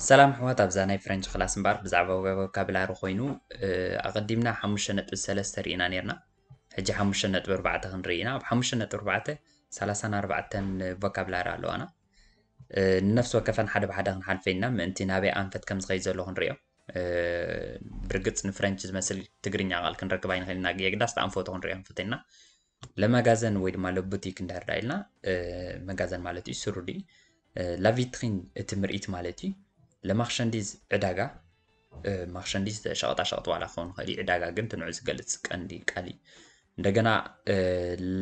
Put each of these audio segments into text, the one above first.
ሰላም ኣሕዋት፣ ኣብዛ ናይ ፍሬንች ክላስ እምበኣር ብዛዕባ ቮካብላሪ ኮይኑ፣ እ፣ ኣቐዲምና ሓሙሽተ ነጥቢ ሰለስተ ርኢና ኔርና። ሕጂ ሓሙሽተ ነጥቢ ኣርባዕተ ክንርኢ ኢና። ኣብ ሓሙሽተ ነጥቢ ኣርባዕተ ሰላሳን ኣርባዕተን ቮካብላሪ ኣለዋና። እ፣ ንነፍሲ ወከፈን ሓደ ብሓደ ክንሓልፈ ኢና፣ ምእንቲ ናበይ ኣንፈት ከም ዝኸይድ ዘሎ ክንርእዮ። እ፣ ብርግጽ ንፍሬንች ዝመስል ትግርኛ ቃል ክንረክብ ኣይንኽእል ኢና፣ የግዳስ ተኣንፈቱ ክንርእዮ ንፈትን ኢና። ለመጋዘን ወይ ድማ ለቡቲክ እንድሕር ዳ ኢልና፣ እ፣ መጋዘን ማለት እዩ፣ ሱሩዲ። እ፣ ላቪትሪን እቲ ምርኢት ማለት እዩ። ለማርሻንዲዝ ዕዳጋ፣ እ፣ ማርሻንዲዝ ሸቐጣ ሸቐጥ ዋላ ክኸውን ይኽእል እዩ፣ ዕዳጋ ግን ትንዑ ዝገልጽ ቀንዲ ቃል እዩ። እንደገና፣ እ፣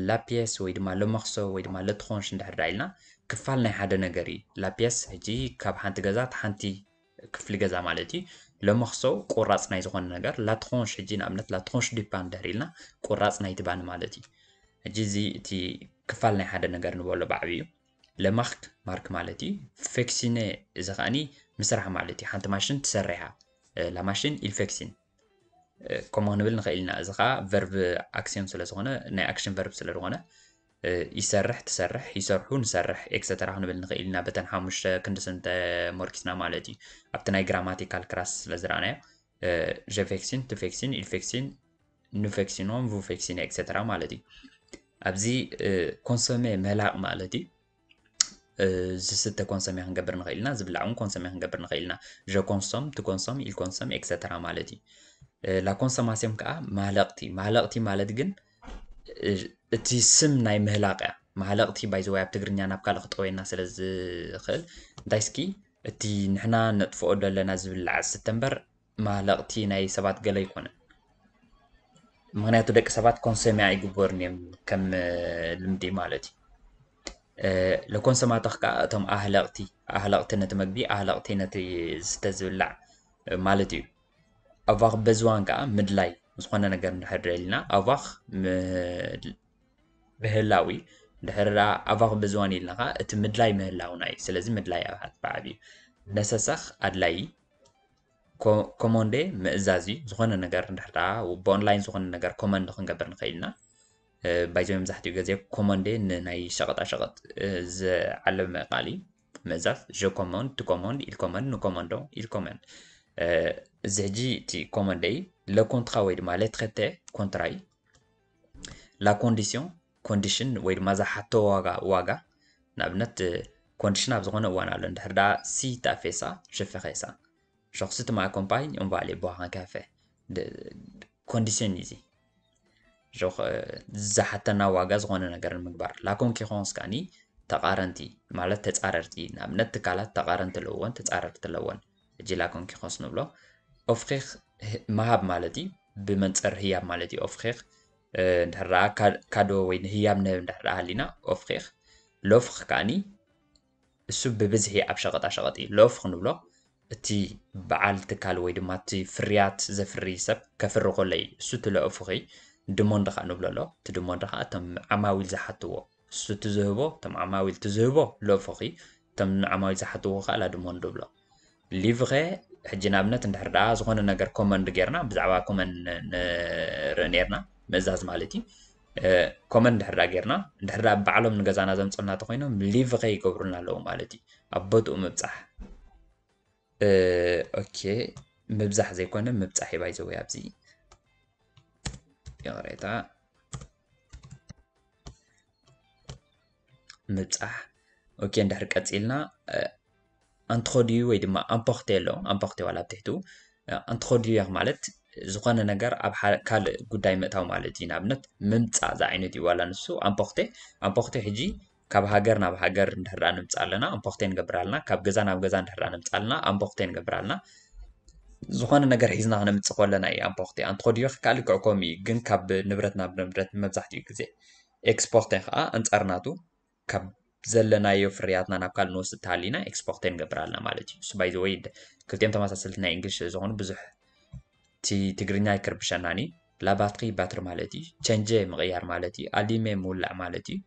ላፒየስ ወይ ድማ ለመርሶ ወይ ድማ ለትሮንሽ እንድሕር ዳ ኢልና፣ ክፋል ናይ ሓደ ነገር እዩ። ላፒየስ ሕጂ ካብ ሓንቲ ገዛ እቲ ሓንቲ ክፍሊ ገዛ ማለት እዩ። ለመርሶ ቁራጽ ናይ ዝኾነ ነገር፣ ላትሮንሽ ሕጂ ንኣብነት ላትሮንሽ ዲፓን እንድሕር ኢልና፣ ቁራጽ ናይቲ ባኒ ማለት እዩ። ሕጂ እዚ እቲ ክፋል ናይ ሓደ ነገር ንበሎ ብዓብዩ። ለማርክ፣ ማርክ ማለት እዩ። ፌክሲኔ እዚ ከኣኒ ምስራሕ ማለት እዩ። ሓንቲ ማሽን ትሰርሕ እያ። እ፣ ላ ማሽን ኢል ፌክሲን። እ፣ ከምኡ ክንብል ንኽእል ኢና። እዚ ኸኣ ቨርብ ኣክሲዮን ስለ ዝኾነ፣ ናይ ኣክሽን ቨርብ ስለ ዝኾነ፣ እ፣ ይሰርሕ፣ ትሰርሕ፣ ይሰርሑ፣ ንሰርሕ፣ ኤክሰተራ ክንብል ንኽእል ኢና። በተን ሓሙሽተ ክንዲ ስም ተሞርኪስና ማለት እዩ። ኣብቲ ናይ ግራማቲካል ክላስ ስለ ዝረኣናዮ፣ እ፣ ጀ ፌክሲን፣ ቱ ፌክሲን፣ ኢል ፌክሲን፣ ኑ ፌክሲኖም፣ ቩ ፌክሲን፣ ኤክሰተራ ማለት እዩ። ኣብዚ፣ እ፣ ኮንሶሜ ምህላቕ ማለት እዩ። እ፣ ዝስተ ኮንሶሜ ክንገብር ንኽእል ኢና፣ ዝብላዕ እውን ኮንሶሜ ክንገብር ንኽእል ኢና። ጀ ኮንሶም፣ ቱ ኮንሶም፣ ኢል ኮንሶም፣ ኤክሰተራ ማለት እዩ። እ፣ ላ ኮንሶማሲዮን ከዓ ማህለቕቲ። ማህለቕቲ ማለት ግን፣ እ፣ እቲ ስም ናይ ምህላቕ እያ። ማህለቕቲ ባይ ዘ ወይ ኣብ ትግርኛ ናብ ካልእ ክጠወየና ስለ ዝኽእል፣ እንታይ እስኪ እቲ ንሕና ነጥፍኦ ዘለና ዝብላዕ ዝስተ እምበር ማህለቕቲ ናይ ሰባት ገለ ኣይኮነን። ምኽንያቱ ደቂ ሰባት ኮንሶሜ ኣይግበሩን እዮም ከም፣ እ፣ ልምዲ ማለት እዩ። እ፣ ለኮንሶማተር ከዓ እቶም ኣህለቕቲ፣ ኣህለቕቲ ነቲ መግቢ፣ ኣህለቕቲ ነቲ ዝስተ ዝብላዕ፣ እ፣ ማለት እዩ። ኣቫር በዝዋን ከዓ ምድላይ፣ ዝኾነ ነገር እንድሕር ደሊና፣ ኣቫር ም-፣ ምህላው እዩ። እንድሕር ደኣ ኣቫር በዝዋን ኢልና ከዓ እቲ ምድላይ ምህላውና እዩ። ስለዚ ምድላይ ኣብ ሓት ብዓብዩ። ነሰሳኽ ኣድላይ፣ ኮ-፣ ኮሞንዴ ምእዛዝ እዩ። ዝኾነ ነገር እንድሕር ደኣ ብኦንላይን ዝኾነ ነገር ኮመንድ ክንገብር ንኽእል ኢና። እ፣ ባይ ዘ ወይ መብዛሕትኡ ግዜ ኮሞንዴ ንናይ ሸቐጣ ሸቐጥ፣ እ፣ ዝዓለመ ቃል እዩ። ምእዛዝ፣ ጀ ኮሞንድ፣ ቱ ኮሞንድ፣ ኢል ኮመንድ፣ ኑ ኮሞንዶ፣ ኢል ኮመንድ። እ፣ እዚ ሕጂ እቲ ኮሞንዴ እዩ። ለ ኮንትራ ወይ ድማ ለ ትሬቴ ኮንትራ እዩ። ላ ኮንዲሲዮን፣ ኮንዲሽን ወይ ድማ ዝሓቶ ዋጋ፣ ዋጋ። ንኣብነት፣ እ፣ ኮንዲሽን ኣብ ዝኾነ እዋን ኣሎ። እንድሕር ደኣ ሲ ተኣፌሳ፣ ሸፈኸሳ። ሸኹ ሲ ት ማ ኣኮምፓኝ፣ ኦን ቫ ኣሌ ቦሃር ካፌ። ደ-፣ ኮንዲሽን እዩ እዚ። ሸኹ፣ እ፣ ዝሓተና ዋጋ ዝኾነ ነገር ንምግባር። ላ ኮንኪረንስ ከኣኒ ተቓረንቲ፣ ማለት ተጻረርቲ። ንኣብነት ትካላት ተቓረንቲ ኣለውወን፣ ተጻረርቲ ኣለወን። ሕጂ ላ ኮንኪረንስ ንብሎ። ኦፍሬር ህ-፣ ምሃብ ማለት እዩ። ብመንጽር ህያብ ማለት እዩ። ኦፍሬር፣ እ፣ እንድሕር ደኣ ካ-፣ ካዶ ወይ ንህያብ ንህብ እንድሕር ደኣ ሃሊና፣ ኦፍሬር። ሎፍር ከኣኒ እሱ ብብዝሒ ኣብ ሸቐጣ ሸቐጥ እዩ። ሎፍር ንብሎ እቲ በዓል ትካል ወይ ድማ እቲ ፍርያት ዘፍሪ ሰብ ከፍሪ ከሎ እዩ። እሱ እቲ ለኦፍር እዩ። ድሞንድ ኸኣ ንብሎ ኣሎ። እቲ ድሞንድ ኸኣ እቶም ዓማዊል ዝሓትዎ። እሱ እቲ ዝህቦ፣ እቶም ዓማዊል እቲ ዝህቦ ለኦፍር እዩ። እቶም ንዓማዊል ዝሓትዎ ኸኣ ላ ድሞንድ ንብሎ። ሊቭረ፣ ሕጂ ንኣብነት እንድሕር ደኣ ዝኾነ ነገር ኮመንድ ጌርና፣ ብዛዕባ ኮመንድ ን-፣ ንርኢ ኔርና፣ ምእዛዝ ማለት እዩ። እ፣ ኮመንድ እንድሕር ደኣ ጌርና፣ እንድሕር ደኣ ባዕሎም ንገዛና ዘምጽኡልና ተኾይኖም፣ ሊቭረ ይገብሩልና ኣለዉ ማለት እዩ። ኣብ ቦትኡ ምብጻሕ። እ፣ ኦኬ፣ ምብዛሕ ዘይኮነ ምብጻሕ እዩ፣ ባይ ዘ ወይ ኣብዚ። ይቕሬታ። ምብጻሕ። ኦኬ፣ እንድሕር ቀጺልና፣ እ፣ ኣንትሮዲዩ ወይ ድማ ኣምፖርቴ ኣሎ። ኣምፖርቴ ዋላ ኣብ ትሕቱ፣ እ፣ ኣንትሮዲየር ማለት ዝኾነ ነገር ኣብ ሓ-፣ ካልእ ጉዳይ ምእታው ማለት እዩ። ንኣብነት ምምጻእ ዝዓይነቱ እዩ ዋላ ንሱ ኣምፖርቴ። ኣምፖርቴ ሕጂ ካብ ሃገር ናብ ሃገር እንድሕር ደኣ ንምጻእ ኣለና፣ ኣምፖርቴ ንገብር ኣለና። ካብ ገዛ ናብ ገዛ እንድሕር ደኣ ንምጻእ ኣለና፣ ኣምፖርቴ ንገብር ኣለና። ዝኾነ ነገር ሒዝና ክነምጽእ ከለና እዩ ኣምፖርቴ። ኣንትሮዲየር ከኣ ልክዕ ከምኡ እዩ፣ ግን ካብ ንብረት ናብ ንብረት መብዛሕትኡ ግዜ። ኤክስፖርቴ ከኣ ኣንጻር ናቱ ካብ ዘለናዮ ፍርያትና ናብ ካልእ ንወስድ ተሃሊና ኤክስፖርቴ ንገብር ኣለና ማለት እዩ። እሱ ባይ ዘ ወይ ድ-፣ ክልቲኦም ተመሳሰልቲ ናይ እንግሊሽ ስለ ዝኾኑ ብዙሕ እቲ ትግርኛ ኣይክርብሸናን እዩ። ላባትሪ ባትሪ ማለት እዩ። ቸንጀ ምቕያር ማለት እዩ። ኣሊሜ ምውላዕ ማለት እዩ።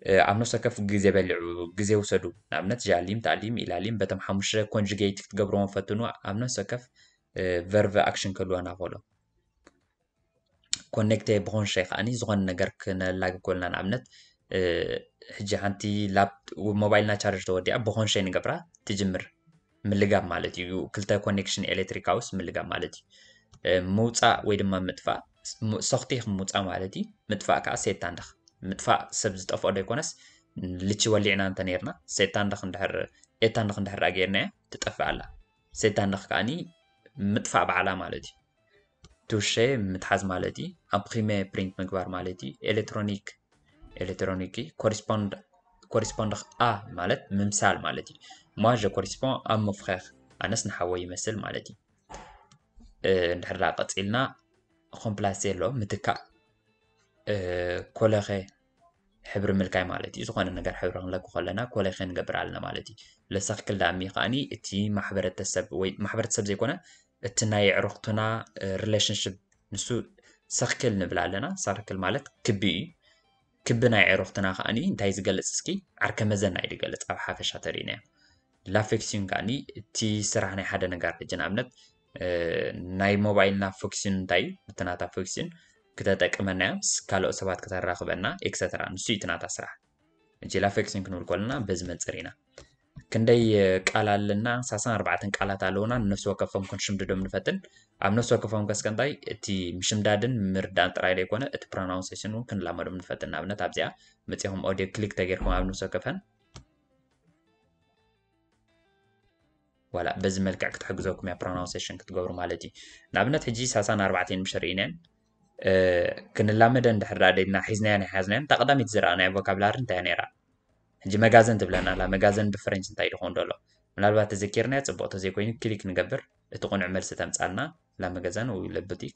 እ፣ ኣብ ነፍሲ ወከፍ ግዜ በሊዑ ግዜ ውሰዱ። ንኣብነት ጃሊም፣ ታሊም፣ ኢላሊም በቶም ሓሙሽተ ኮንጁጌት ክትገብርዎም ፈትኑ። ኣብ ነፍሲ ወከፍ፣ እ፣ ቨርብ ኣክሽን ክህልወና ከሎ። ኮኔክቴ ብኾንሸይ ከኣኒ ዝኾነ ነገር ክነላግብ ከለና ንኣብነት፣ እ፣ ሕጂ ሓንቲ ላፕ-፣ ሞባይልና ቻርጅ ተወዲኣ ብኾንሸይ ንገብራ ትጅምር። ምልጋብ ማለት እዩ። ክልተ ኮኔክሽን ኤሌክትሪካውስ ምልጋብ ማለት እዩ። ምውፃእ ወይ ድማ ምጥፋእ፣ ሰኽቲ ምውፃእ ማለት እዩ። ምጥፋእ ከዓ ሴታንደኽ። ምጥፋእ ሰብ ዝጠፍኦ ዶ ኣይኮነስ፣ ልቺ ወሊዕና እንተ ነርና፣ ሴታንደኽ እንድሕር ኤታንደኽ እንድሕር ጌርናያ ትጠፍእ ኣላ። ሴታንደኽ ከዓኒ ምጥፋእ በዓላ ማለት እዩ። ቱሼ ምትሓዝ ማለት እዩ። ኣምፕሪሜ ፕሪንት ምግባር ማለት እዩ። ኤሌክትሮኒክ ኤሌክትሮኒክ ኮሪስፖንድ ኮሪስፖንድ ኣ ማለት ምምሳል ማለት እዩ። ሟ že correspond à mon frère፣ ኣነስ ንሓወይ ይመስል ማለት እዩ። እንድሕር ዳ ቀፂልና ኮምፕላሴ ኣሎ ምትካእ። ኮለኸ ሕብሪ ምልካይ ማለት እዩ። ዝኾነ ነገር ሕብሪ ክንለኩ ከለና ኮለኸ ንገብር ኣለና ማለት እዩ። ለሰክል ዳሚ ከዓኒ እቲ ማሕበረተሰብ ወይ ማሕበረተሰብ ዘይኮነ እቲ ናይ ኣዕሩኽትና ሪሌሽንሽፕ ንሱ ሰርክል ንብል ኣለና። ሰርክል ማለት ክቢ እዩ። ክቢ ናይ ኣዕሩኽትና ከዓኒ እንታይ ዝገልፅ እስኪ ዓርከ መዘና እዩ ዝገልፅ ኣብ ሓፈሻ ተሪእናዮ። ላፌክሲዮን ከዓኒ እቲ ስራሕ ናይ ሓደ ነገር ሕጂ ንኣብነት ናይ ሞባይልና ፎክሲን እንታይ እዩ እቲ ናታ ፎክሲን ክተጠቅመና እያ ምስ ካልኦት ሰባት ክተራኽበና ኤክሰትራ ንሱ እዩ እቲ ናታ ስራሕ። ሕጂ ላፌክሲዮን ክንብል ከለና በዚ መንፅር ኢና። ክንደይ ቃል ኣለና? ሰላሳን ኣርባዕተን ቃላት ኣለውና። ንነፍሲ ወከፎም ክንሽምድዶም ንፈትን። ኣብ ነፍሲ ወከፎም ከስከ እንታይ እቲ ምሽምዳድን ምርዳን ጥራይ ዘይኮነ እቲ ፕሮናውንሴሽን እውን ክንላመዶም ንፈትን። ንኣብነት ኣብዚኣ መፂኹም ኦዲዮ ክሊክ ተጌርኩም ኣብ ነፍሲ ወከፈን ዋላ በዚ መልክዕ ክትሕግዘኩም እያ ፕሮናውንሴሽን ክትገብሩ ማለት እዩ። ንኣብነት ሕጂ ሰላሳን ኣርባዕተን ምሽ ርኢነን ክንላመደ እንድሕር ደኣ ደሊና ሒዝናያን ኣይሓዝናያን እታ ቀዳመይቲ ዝረኣናያ ቮካብላሪ እንታይ ነይራ? ሕጂ መጋዘን ትብለና ኣላ። መጋዘን ብፍሬንች እንታይ ድኾን ደሎ? ምናልባት ተዘኪርናዮ ጽቡቕ፣ ተዘይኮይኑ ክሊክ ንገብር፣ እቲ ቁኑዕ መልሲ ተምጻልና። ላ መጋዘን ወይ ለቡቲክ።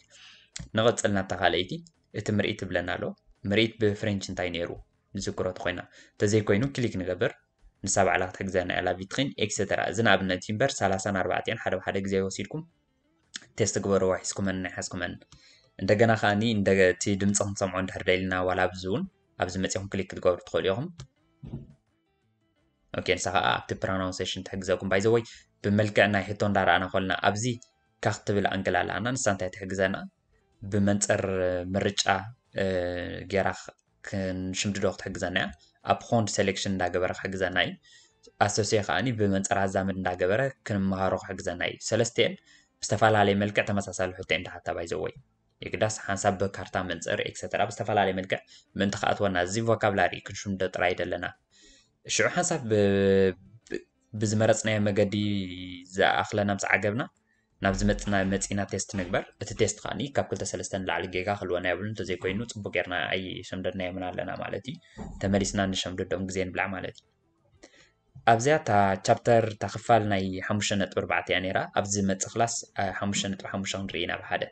ንቐጽል ናብታ ካልኣይቲ፣ እቲ ምርኢት ትብለና ኣሎ። ምርኢት ብፍሬንች እንታይ ነይሩ? ንዝክሮ ተኾይና። ተዘይኮይኑ ክሊክ ንገብር፣ ንሳ ባዕላ ክትሕግዘና እያ። ላ ቪትሪን ኤክሰተራ። እዚ ንኣብነት እዩ እምበር ሰላሳን ኣርባዕተን ሓደ ብሓደ ግዜ ወሲድኩም ቴስት ግበርዎ ሒዝኩመን ናይ ሓዝኩመን። እንደገና ከዓኒ እንደ-፣ እቲ ድምፂ ክንሰምዖ እንድሕር ደሊና ዋላ ኣብዚ እውን ኣብዚ መፂኹም ክሊክ ክትገብሩ ትኽእሉ ኢኹም። ኦኬ፣ ንሳ ከዓ ኣብቲ ፕሮናውንሴሽን ትሕግዘኩም። ባይዘወይ ብመልክዕ ናይ ሕቶ እንዳረኣና ኮልና ኣብዚ ካኽ ትብል ኣንግል ኣላ ኣና ንሳ እንታይ ትሕግዘና? ብመንፅር ምርጫ እ፣ ጌራ ክ-፣ ክንሽምድዶ ክትሕግዘና እያ። ኣብ ሆንድ ሴሌክሽን እንዳገበረ ክሕግዘና እዩ። ኣሶሴ ከዓኒ ብመንፅር ኣዛምድ እንዳገበረ ክንመሃሮ ክሕግዘና እዩ። ሰለስቲኤን ብዝተፈላለየ መልክዕ ተመሳሳሊ ሕቶ እዮም ዝሓታ ባይዘወይ። የግዳስ ሓንሳብ ብካርታ መንፅር ኤክሰተራ ብዝተፈላለየ መልክዕ ምእንቲ ክኣትወና እዚ ቮካብላሪ ክንሽምዶ ጥራይ ደለና። ሽዑ ሓንሳብ ብ-፣ ብ-፣ ብዝመረፅናዮ መገዲ ዝኣኽለና ምስ ዓገብና ናብዚ መፅና-፣ መፂና ቴስት ንግበር። እቲ ቴስት ከዓኒ ካብ ክልተ ሰለስተ ንላዕሊ ጌጋ ክህልወና የብሉን። እንተዘይኮይኑ ፅቡቅ ጌርና ኣይሸምደድናዮምን ኣለና ማለት እዩ። ተመሊስና ንሸምድዶም ግዜ ንብላዕ ማለት እዩ። ኣብዚኣ እታ ቻፕተር እታ ክፋል ናይ ሓሙሽተ ነጥቢ ኣርባዕተ እያ ነይራ። ኣብዚ ዝመፅእ ክላስ፣ አ፣ ሓሙሽተ ነጥቢ ሓሙሽተ ክንርኢ ኢና ብሓደ።